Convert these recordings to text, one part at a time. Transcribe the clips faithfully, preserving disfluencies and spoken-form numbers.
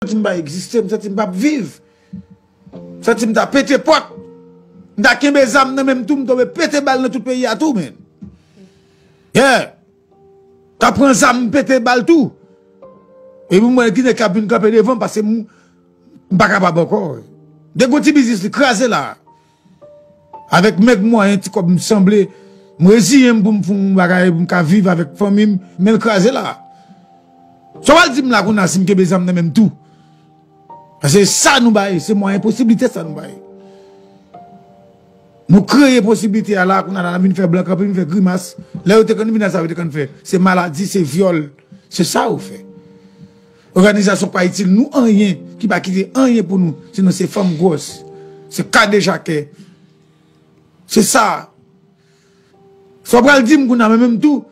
santi m pa egziste, m santi m p ap viv. M santi m ta pete pòt. M ta kenbe zam nan men m tou, m tonbe pete bal nan tout peyi a tou, men. Yeah. Ta pran zam, m pete bal tou. Epi m wè gen nèg k ap vin kanpe devan m, paske m, m pa kapab ankò. Gen gwo ti biznis li kraze la. Avèk mèg mwayen, ti kòb m sanble, m reziyen m pou m fè yon bagay, pou m ka viv avèk fanmi m, men l kraze la. Sa w al di m la kounye a si m kenbe zam nan men m tou? Paske sa nou bay, se mwayen posiblite sa nou bay. Nou kreye posiblite a la, kounye a la, n ap vin fè blan kanpe, vin fè grimas. Lè yo te konn vin a sa, yo te konn fè. Se maladi, se vyòl. Se sa yo fè. Òganizasyon pa itil nou anyen, ki pa kite anyen pou nou. Sinon se fanm gwòs. Se kadejakè. Se sa. Sa w pral di m kounye a, men menm tou,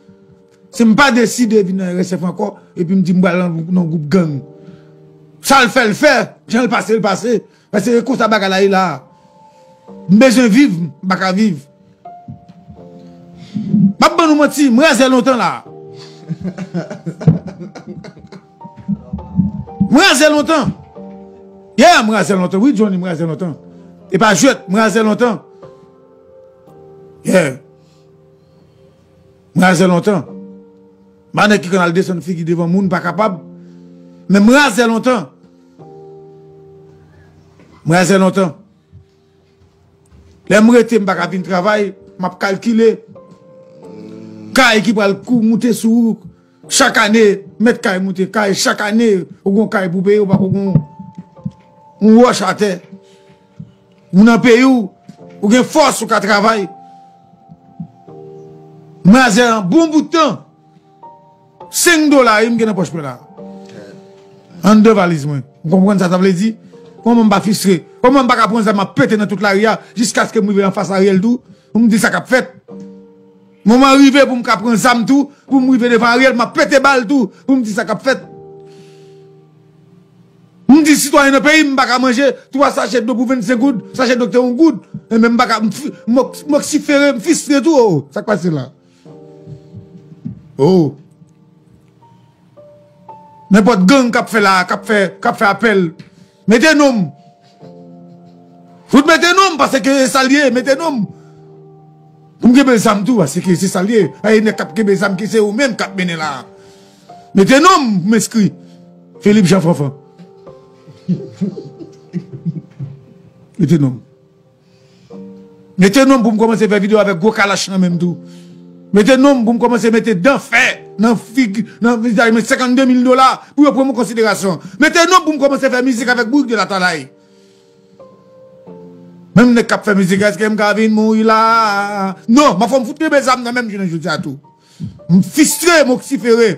si m pa deside vin nan R S F ankò, epi m di m pral nan, nan gwoup gang. Sa l fè, l fè. Jan l pase, l pase. Paske se konsa bagay la ye la. M bezwen viv, m pa ka viv. M ap ban nou manti, m razè lontan la. M razè lontan. Yeah, m razè lontan. Wi, Johnny, m razè lontan. E pa jwèt, m razè lontan. Yeah. M razè lontan. M pa nèg ki konn al desann figi devan moun, pa kapab. Men m razè lontan. M razè lontan. Lè m rete, m pa ka vin travay, m ap kalkile. Kay ki pral kou moute sou ou. Chak ane, mèt kay moute kay. Chak ane, ou gon kay pou peye, ou pa ko gon yon wòch atè. Ou nan peyi w, ou gen fòs, ou ka travay. M razè an bon bout tan. Senk dola, wi, m gen nan pòch mwen la. Anndan valiz mwen. Ou konprann sa sa vle di? Kòman m pa fristre? Kòman m pa ka pran zam m ap pete nan tout lari a, jiskaske m rive anfas Ariel tou, pou m di sa k ap fèt? Moman rive pou m ka pran zam tou, pou m rive devan Ariel, m ap pete bal tou, pou m di sa k ap fèt. M di sitwayen nan peyi m, m pa ka manje twa sachè dlo pou vennsenk goud, sachè dlo ki te yon goud. Enben, m pa ka, m fi-, m ok-, m oksifere, m fistre tou, oh, sa k pase la? Oh. Nenpòt gang k ap fè la, k ap fè, k ap fè apèl, mete non m. Fout mete non m, paske se sa l ye, mete non m. Pou m kenbe zam tou, paske se sa l ye. Ay, nèg k ap kenbe zam ki se ou menm k ap mennen la. Mete non m, m enskri. Philippe Jean Fanfan. Mete non m. Mete non m pou m kòmanse fè videyo avèk gwo kalach nan men m tou. Mete non m pou m kòmanse mete dan fè nan figi, nan vizaj mwen, senkannde mil dola pou yo pran m an konsiderasyon. Mete non m pou m kòmanse fè mizik avèk bourik de latalay. Menm nèg k ap fè mizik, èske m ka vin mouri la? Non, m ap fè m fout kenbe zam nan men m jounen jodi a tou. M fistre, m oksifere.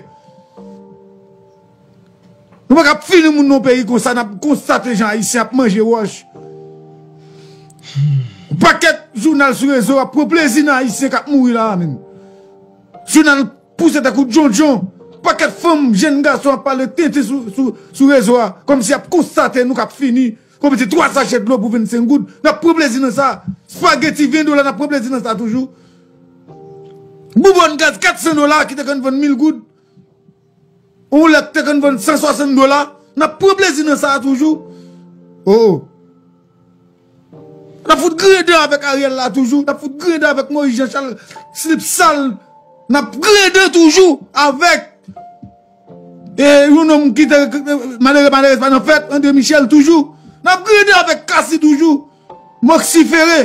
Nou pa ka ap fini moun nan peyi konsa, n ap konstate jan Ayisyen ap manje wòch. Yon pakèt jounal sou rezo ap pran plezi nan Ayisyen k ap mouri la a menm. Jounal pouse tankou djondjon. Pakèt fanm, jèn gason ap pale tenten sou, sou, sou rezo a, kòmsi y ap konstate nou k ap fini. Kòmsi twa sachè dlo pou vennsenk goud, n ap pran plezi nan sa. Spageti ven dola, n ap pran plezi nan sa toujou. Boubòn gaz kat san dola ki te konn vann mil goud. Yon lèt te konn vann san swasant dola. N ap pran plezi nan sa a toujou. Oh. N ap fout griyen avèk Ariel la toujou. N ap fout griyen avèk Moïse Jean Charles, slip sal. N ap griyen toujou avèk, e, yon nonm ki te, malere, malerèz pa nan fèt, André Michel toujou. N ap griyen avèk Cassy toujou. M oksifere.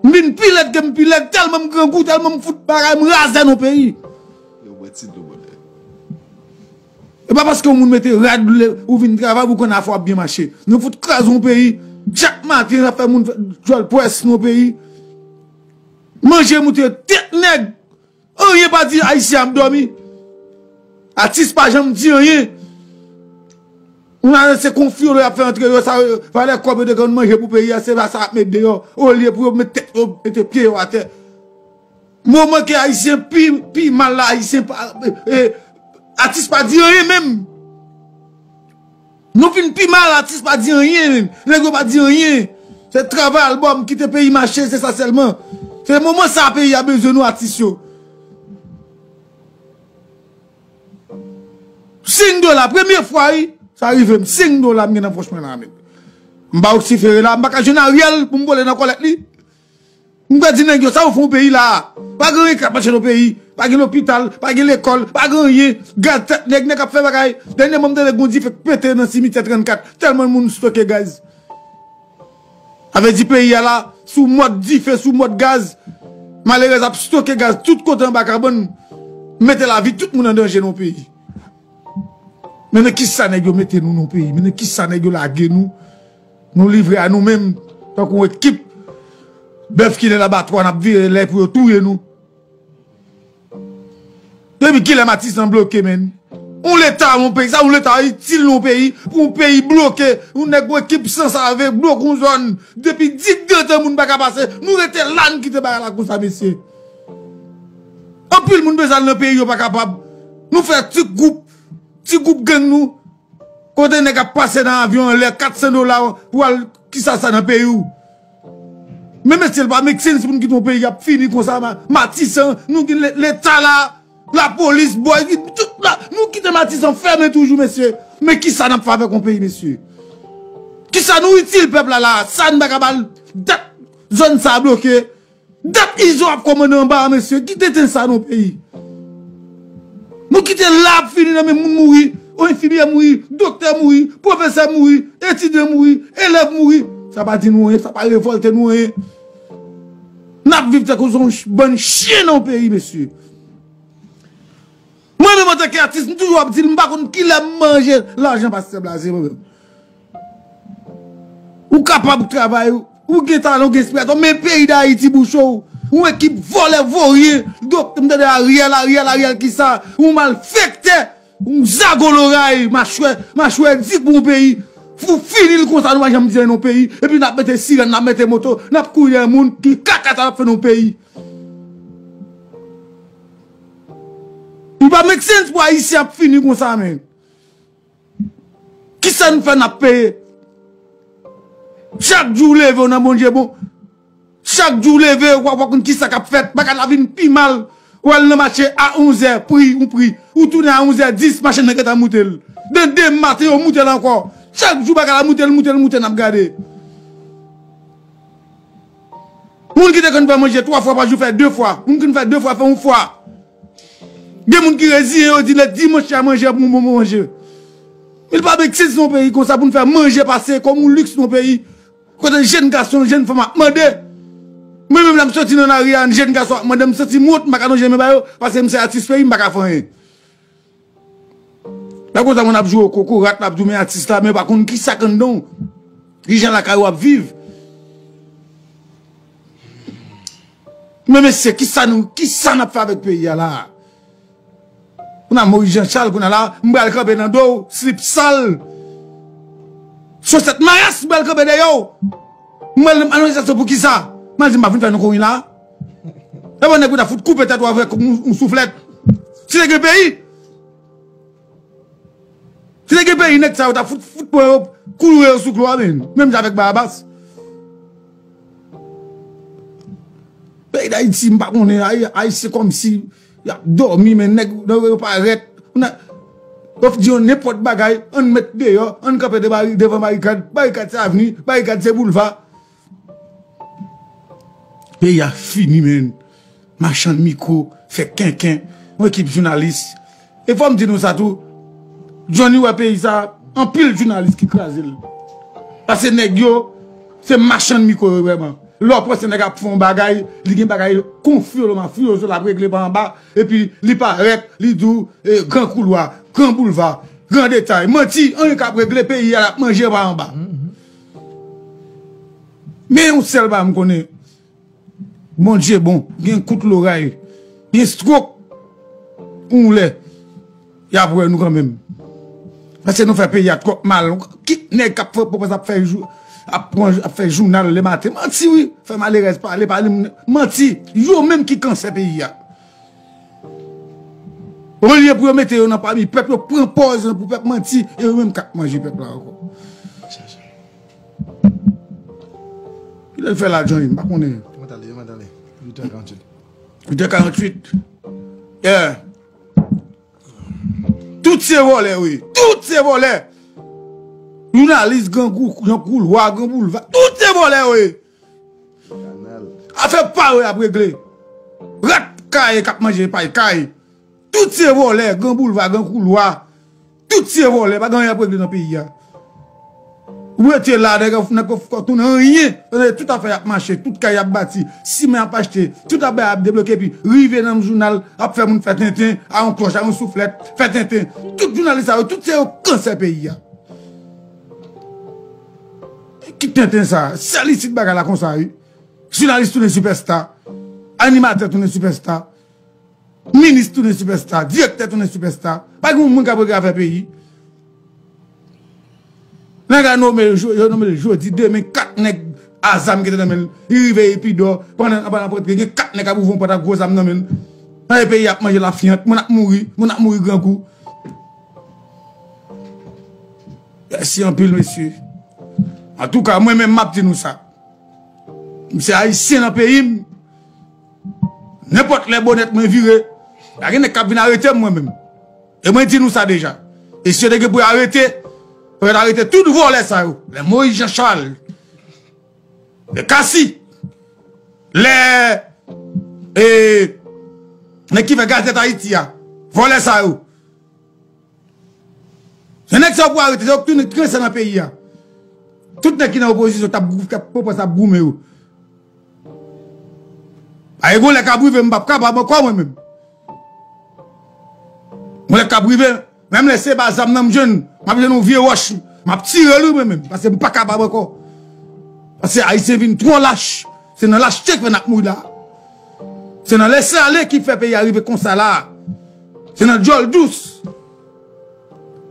M vin pi lèd ke m pi lèd, tèlman m grangou, tèlman m fout bagay, m razè nan peyi. Yo bwè ti dlo, bòdè. E pa paske yon moun mete rad ou vin travay pou konn afè w ap byen mache. Nou fout kraze yon peyi. Chak maten, n ap fè moun fè djòl pwès nan yon peyi. Manje moute tèt nèg. Anyen pa di, Ayisyen ap dòmi. Atis pa janm di anyen. Ou nan se konfyolo y ap fè antre yo, sa yo, valè kòb yo te konn manje pou peyi a, se pa sa y ap met deyò. Olye pou yo met tèt yo, mete pye yo atè. Moman ke Ayisyen pi, pi mal la, Ayisyen pa, e, e, atis pa di anyen menm. Nou fin pi mal, atis pa di anyen menm. Nèg yo pa di anyen. Se travay albòm, kite peyi mache, se sa sèlman. Se moman sa peyi a bezwen nou, atis yo. Senk dola, premye fwa, wi. Sa rive m, senk dola m gen nan pòch mwen la, men. M ba w sifere la, m pa ka jwenn Ariel pou m vole nan kòlèt li. M ka di nèg yo, sa yo fè yon peyi la. Pa gen anyen k ap mache nan peyi. Pa gen lopital, pa gen lekòl, pa gen anyen. Gaz tèt nèg, nèg ap fè bagay. Dènyèman, m tande gon dife k pete nan simityè trannkat. Tèlman moun stoke gaz. Sa vle di peyi a la, sou mòd dife, sou mòd gaz. Malerèz ap stoke gaz tout kote anba kabann. Mete lavi tout moun an danje nan peyi. Men nan kisa nèg yo mete nou nan peyi? Men nan kisa nèg yo lage nou? Nou livre a nou menm, tankou yon ekip bèf ki nan labatwa, n ap vire lè pou yo touye nou. Depi kilè Matisan bloke, menn? Yon leta, yon peyi, sa yon leta itil nan yon peyi, pou yon peyi bloke, yon nèg yon ekip san save, bloke yon zòn, depi digdantan moun pa ka pase, nou rete la, nou kite bagay la konsa, mesye. Anpil moun bezwen al nan peyi, yo pa kapab. Nou fè ti gwoup, ti gwoup gang nou, kote nèg ap pase nan avyon anlè, kat san dola pou al, kisa sa nan peyi w? Men mesye, l pa make sense pou n kite yon peyi ap fini konsa, ma-, Matisan, nou gen le-, leta la, lapolis, bòy, tout la, nou kite Matisan fèmen toujou, mesye. Men kisa n ap fè avèk yon peyi, mesye? Kisa nou itil pèp la la? Sa n pa ka ba l dat zòn sa bloke. Dat izo ap kòmande anba a, mesye. Ki tenten sa nan peyi? Nou kite la ap fini nan men moun mouri. Yon enfimyè mouri, doktè mouri, pwofesè mouri, etidyan mouri, elèv mouri. Sa pa di nou anyen, sa pa revòlte nou anyen. N ap viv tankou se yon ch-, bann chen nan yon peyi, mesye. Mwen menm antanke atis, m toujou ap di l, m pa konn kilè m manje lajan pastè Blaze, mwen menm. Ou kapab travay, ou gen talan, ou gen enspirasyon, men peyi Dayiti bouche w. Yon ekip vòlè, voryen, dòk, m tande Ariel, Ariel, Ariel, kisa? Yon malfektè, yon zago loray, machwè, machwè di pou yon peyi. Fou fini l konsa, nou pa janm di anyen nan yon peyi. Epi n ap mete sirèn, n ap mete moto, n ap kouri dèyè moun ki kaka sa n ap fè nan yon peyi. Li pa make sense pou Ayisyen ap fini konsa, men. Kisa n fè n ap peye? Chak jou w leve w nan Bondye bon. Chak jou w leve w pa, w pa konn kisa k ap fèt. Bagay la vin pi mal. W al nan mache a onzè, pri, yon pri. Ou tounen a onzè dis, machann nan gentan moute l. De, de maten yo moute l ankò. Chak jou bagay la moute l, moute l, moute l, n ap gade. Moun ki te konn fè manje twa fwa pa jou fè de fwa. Moun ki konn fè de fwa fè yon fwa. Gen moun ki reziyen yo di lè dimanch y a manje pou yon bon manje. Men li pa make sense nan yon peyi konsa pou n fè manje pase kòm yon liks nan yon peyi. Kote jèn gason, jèn fanm ap mande. Mwen menm lè m soti nan lari a, jèn gason ap mande, m santi m wont, m pa ka lonje men ba yo, paske m se atis peyi, m pa ka fè anyen. Lè konsa moun ap jwe kokorat, l ap di w men atis la, men yo pa konn kisa k anndan w. Kijan lakay ou ap viv. Men mesye, kisa nou, kisa n ap fè avèk peyi a la? Kounye a Moyiz Jan Chal, kounye a la, m pral kanpe nan do w, slip sal. Chosèt mayas, m pral kanpe dèyè w. M pral nan manifestasyon pou kisa? M al di m pa vin fè nou kouri la. E bon, nèg ou ta fout koupe tèt ou avèk yon, yon souflèt. Si te gen peyi, Si te gen peyi, nèg sa yo ta fout, fout pran yo, kloure yo sou klwa, men. Menm jan avèk Barabas. Peyi Dayiti, m pa konnen, Ay-, Ayisyen kòmsi y ap dòmi, men nèg yo parèt. Yo di yo nenpòt bagay, ann met deyò, ann kanpe de bari-, devan barikad. Barikad se avni, barikad se boulva. Peyi a fini, men. Machann mikwo, fè kenken, yon ekip jounalis. E fò m di nou sa tou, Johnny wè peyi sa, anpil jounalis ki kraze l. Paske nèg yo, se machann mikwo yo vrèman. Lè w panse nèg ap fè yon bagay, li gen bagay konfyo lo mafyozo l ap regle pa anba, epi li parèt, li di w, e, gran koulwa, gran boulva, gran detay. Manti, anyen k ap regle peyi a, l ap manje pa anba. Men yon sèl bagay m konnen, Bondye bon, gen kout loray, gen stwok, yon lè, y ap wè nou kanmenm. Paske nou fè peyi a twòp mal. Ki nèg k ap fè, pwopòz ap fè jou, ap pran, ap fè jounal lematen. Manti wi, fè malerèz pale, pale moun, manti. Yo menm ki kansè peyi a. Olye pou yo mete yo nan pami pèp, yo pran pòz lan pou pèp manti, e yo menm k ap manje pèp la ankò. Kilè l fè la, Johnny? M pa konnen. Mwen t ale, mwen t ale. Uit è karanntuit. Uit è karanntuit. Yeah. Tout se vòlè, wi. Tout se vòlè. Jounalis, grangou, nan koulwa, gran boulva. Tout se vòlè yo ye. Afè pa yo y ap regle. Rat kay k ap manje pay kay. Tout se vòlè, gran boulva, gran koulwa. Tout se vòlè, pa gen anyen y ap regle nan peyi a. Ou rete la, nèg, nèg, nèg, tounen anyen. Tande, tout afè y ap mache, tout kay y ap bati, siman y ap achte, tout afè y ap debloke, epi rive nan jounal, ap fè moun fè tenten, a yon klòch, a yon souflèt, fè tenten. Tout jounalis sa yo, tout se yo kansè peyi a. Ki tenten sa? Sèl isit bagay la konsa, wi. Jounalis tounen sipèsta. Animatè tounen sipèsta. Minis tounen sipèsta. Direktè tounen sipèsta. Pa gen yon moun k ap regle afè peyi. Nèg la nome, yo nome l jodi, demen, kat nèg a zam ki te nan men l. Li rive, li pi dò. Pandan, pandan pòt, gen kat nèg k ap ouvri yon pòt ak gwo zam nan men l. Nan peyi ap manje lafyant, moun ap mouri, moun ap mouri grangou. Mèsi anpil, mesye. Antouka, mwen menm, m ap di nou sa. M se Ayisyen nan peyi m. Nenpòt lè bonèt mwen vire, pa gen nèg k ap vin arete m, mwen menm. E mwen di nou sa deja. E si yo te gen pou yo arete, fò yo t arete tout vòlè sa yo. Lè Moïse Jean Charles, lè Cassy, lè, e, nèg ki fè Gazèt Ayiti a, vòlè sa yo. Se nèg sa yo pou arete, se yo k tounen kansè nan peyi a. Tout nèg ki nan opozisyon t ap grou-, t ap pran sa ap goumen yo. A, e gon lè k ap rive, m p ap kapab ankò mwen menm. Gon lè k ap rive, menm lè se ba zam nan m jwenn, m ap jwenn yon vye wòch, m ap tire l wi mwen menm, paske m pa kapab ankò. Paske Ayisyen vin twò lach, se nan lachte k fè n ap mouri la. Se nan lese ale ki fè peyi a rive konsa la. Se nan djòl dous.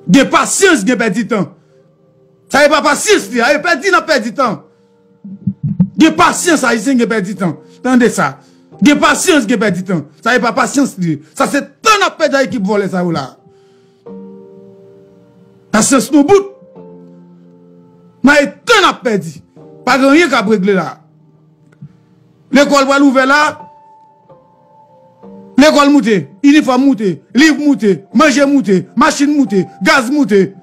Gen pasyans, gen pèdi tan. Sa e pa pasyans li, a e pèdi n ap pèdi tan. Gen pasyans, Ayisyen, gen pèdi tan. Tande sa. Gen pasyans, gen pèdi tan. Sa e pa pasyans li. Sa se tan n ap pèdi a ekip vòlè sa yo la. Pasyans nou bout. Nan e tan n ap pèdi. Pa gen anyen k ap regle la. Lekòl pral ouvè la. Lekòl moute, inifòm moute, liv moute, manje moute, machin moute, gaz moute.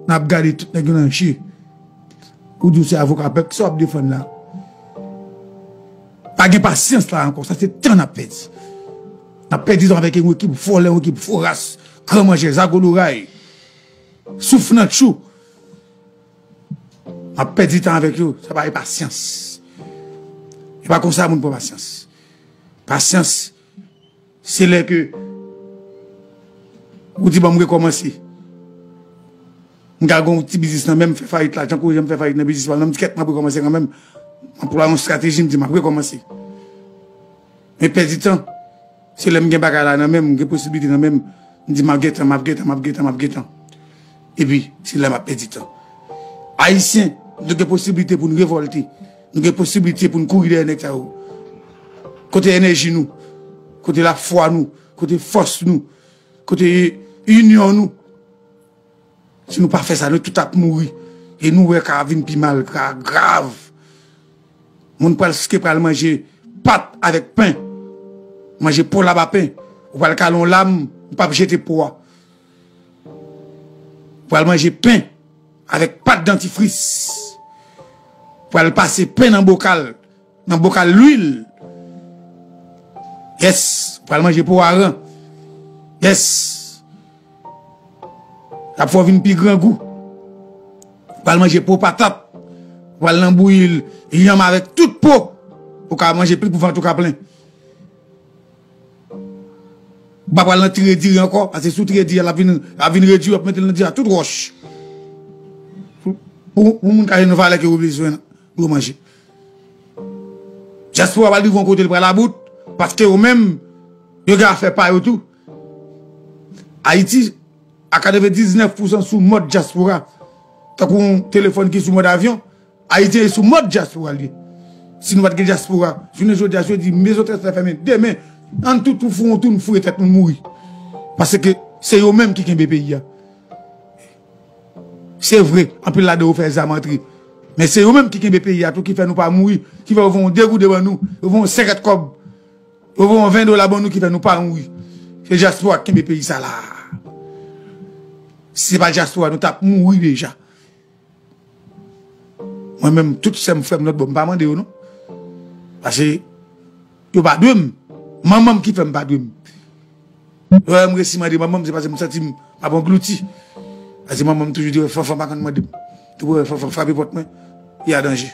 N ap gade tout nèg yo nan je. Ou di w se avoka pèp, kisa w ap defann la? Pa gen pasyans la ankò, sa se tan n ap pèdi. N ap pèdi tan avèk yon ekip vòlè, yon ekip fo ras, gran manjè, zago loray, souf nan tchou. M ap pèdi tan avèk yo, sa pa gen pasyans. E pa konsa moun pran pasyans. Pasyans, se lè ke ou di, "Bon, m rekòmanse." M ka gen yon ti biznis nan men m, fè fayit la, jan kouri jan m fè fayit nan biznis pa m nan, m di, "Kèt, m ap rekòmanse kanmenm." M anplwaye yon estrateji, m di, "M ap rekòmanse." Men pèdi tan, se lè m gen bagay la nan men m, m gen posiblite nan men m, m di, "M ap gentan, m ap gentan, m ap gentan, m ap gentan." Epi, se lè m ap pèdi tan. Ayisyen, nou gen posiblite pou n revòlte. Nou gen posiblite pou n kouri dèyè nèg sa yo. Kote enèji nou? Kote lafwa nou? Kote fòs nou? Kote inyon nou? Si nou pa fè sa, nou tout ap mouri. E nou wè ka vin pi mal, ka grav. Moun pral, ke pral manje pat avèk pen. Manje po labapen. Ou pral kale yon lam, ou p ap jete po a. Ou pral manje pen avèk pat dantifris. Ou pral pase pen nan bokal, nan bokal lwil. Yes, ou pral manje po aran. Yes. L ap fè w vin pi grangou. Ou pral manje po patat. Ou pral nan bouyi l, yanm avèk tout po. Ou ka manje pi pou vant ou ka plen. Ou pa pral nan tire diri ankò, paske si w tire diri a, l ap vin, l ap vin redui, w ap mete l nan diri a tout wòch. Pou, pou, pou moun ka jwenn valè ke yo bezwen pou yo manje. Dyaspora pral rive yon kote, l pral about, paske yo menm, yo gen afè pa yo tou. Ayiti, a katrevendiznèf pousan sou mòd dyaspora. Tankou yon telefòn ki sou mòd avyon, Ayiti sou mòd dyaspora l ye. Si nou pa t gen dyaspora, jounen jodi a, si yo di mezon trèz fè fèmen, demen, ann tout foure yon twou, n foure tèt nou, n mouri. Paske se yo menm ki kenbe peyi a. Se vre, anpil ladan yo fè zam antre. Men se yo menm ki kenbe peyi a tou, ki fè nou pa mouri, ki fè yo voye yon de goud devan nou, yo voye yon senkant kòb, yo voye yon ven dola ban nou, ki fè nou pa mouri. Se dyaspora ki kenbe peyi sa la. Si se pa dyaspora, nou t ap mouri deja. Mwen menm, tout sè m, frè m, lòt bò, m pa mande yo non. Paske yo pa dwe m. Manman m ki fè m pa dwe m. Lè m resi mande manman m, se paske m santi m ap anglouti. Paske manman m toujou di, wè, Fanfan pa konn mande m. Tou wè Fanfan frape pòt mwen, li an danje.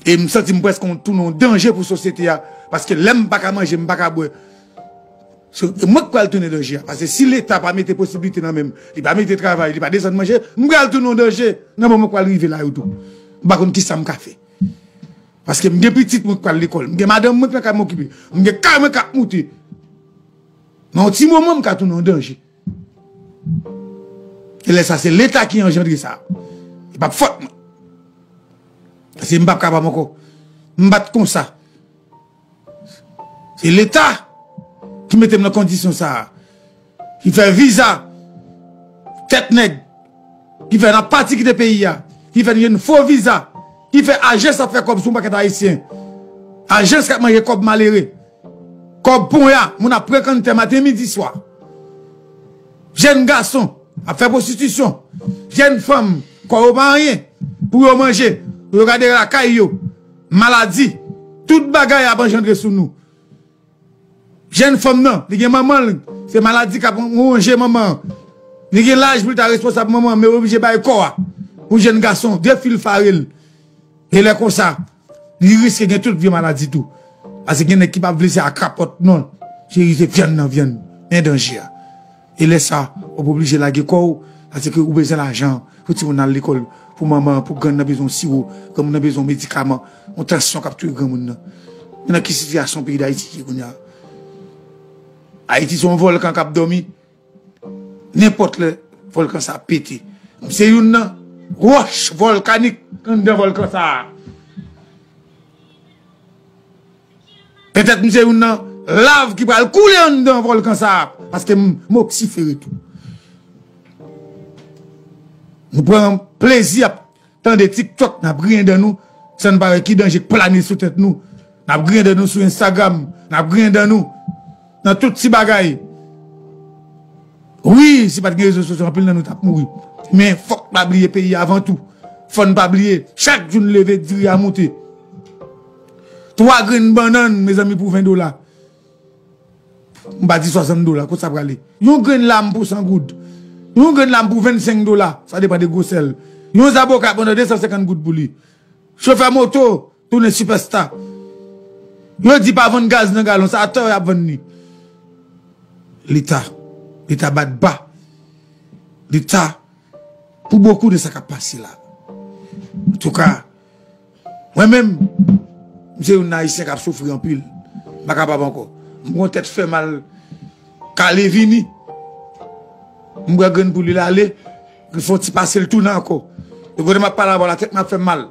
E m santi m prèske tounen yon danje pou sosyete a. Paske lè m pa ka manje, m pa ka bwè, se mwen k pral tounen danje a. Paske si Leta pa mete posiblite nan men m, li pa mete travay, li pa desann manje, m pral tounen yon danje nan moman k pral rive la yo tou. M pa konn kisa m ka fè. Paske m gen pitit mwen k pral lekòl, m gen madanm mwen k nan kay mwen okipe, m gen kay mwen k ap moute. Nan yon ti moman, m ka tounen an danje. E lè sa, se Leta ki anjandre sa. E p ap fòt mwen. Paske m p ap kapab ankò. M pa t konsa. Se Leta ki mete m nan kondisyon sa a. Ki fè viza tèt nèg, ki fè n ap pati kite peyi a, ki fè n jwenn fo viza, ki fè ajans ap fè kòb sou yon pakèt Ayisyen. Ajans k ap manje kòb malere, kòb ponya, moun ap pran kanntè maten, midi, swa. Jèn gason ap fè pwostitisyon, jèn fanm, kò yo pa anyen pou yo manje, pou yo gade lakay yo, maladi, tout bagay ap anjandre sou nou. Jèn fanm nan, li gen manman l, se maladi k ap wonje manman an. Li gen laj pou li ta responsab manman an, men oblije bay kò a pou jèn gason, defilfare l. E lè konsa, li riske gen tout vye maladi tou. Paske gen nèg ki pa vle se a krapòt non. Cheri, se vyann nan vyann. Men danje a. E lè sa, w ap oblije lage kò w, paske ou bezwen lajan pou timoun nan al lekòl, pou manman, pou grann nan bezwen yon siwo, granmoun nan bezwen yon medikaman, yon tansyon k ap touye granmoun nan. Men nan ki sitiyasyon peyi Dayiti ye kounye a? Ayiti se yon vòlkan k ap dòmi. Nenpòt lè, vòlkan sa a pete. M se youn nan wòch vòlkanik anndan vòlkan sa a. Petèt m se youn nan lav ki pral koule anndan vòlkan sa a, paske m, m oksifere tou. Nou pran plezi ap tande TikTok, n ap griyen dan nou, san n pa wè ki danje k plane sou tèt nou. N ap griyen dan nou sou Instagram, n ap griyen dan nou nan tout ti bagay. Wi, si pa t gen rezo sosyo, anpil nan nou t ap mouri. Men fòk n pa bliye peyi a avan tou. Fò n pa bliye, chak jou n leve, diri a moute. Twa grenn bannann, mezanmi, pou ven dola. M pa di swasant dola, kot sa prale? Yon grenn lam pou san goud. Yon grenn lam pou vennsenk dola, sa depann de gwosè l. Yon zaboka pran de san senkant goud pou li. Chofè moto, tounen sipèsta. Yo di pa vann gaz nan galon, sa atò y ap vann li. Leta, Leta bat ba. Leta, pou bokou de sa k ap pase la. Antouka, mwen menm, m se youn nan Ayisyen k ap soufri anpil. M pa kapab ankò. M gon tèt fè mal k ale vini. M bwè grenn pou li l ale. Li fè yon ti pase l tounen ankò. E kote m ap pale avè w la, tèt mwen ap fè m mal.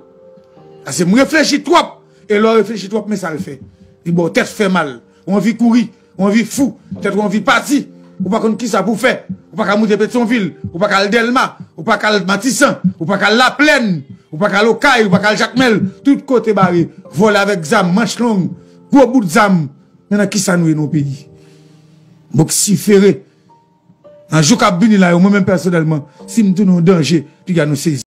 Paske m reflechi twòp. E lè w reflechi twòp, men sa l fè. Li ba w tèt fè mal. Ou anvi kouri, ou anvi fou, tèt ou anvi pati. Ou pa konn kisa pou w fè. Ou pa ka moute Petyonvil, ou pa ka al Dèlma, ou pa ka al Matisan, ou pa ka al Laplèn, ou pa ka al Okay, ou pa ka al Jakmèl. Tout kote bare. Vòlè avèk zam, manch long, gwo bout zam. Men nan kisa nou ye nan yon peyi? M oksifere. Nan jou k ap vini la yo, mwen menm pèsonèlman, si m tounen yon danje, piga nou sezi.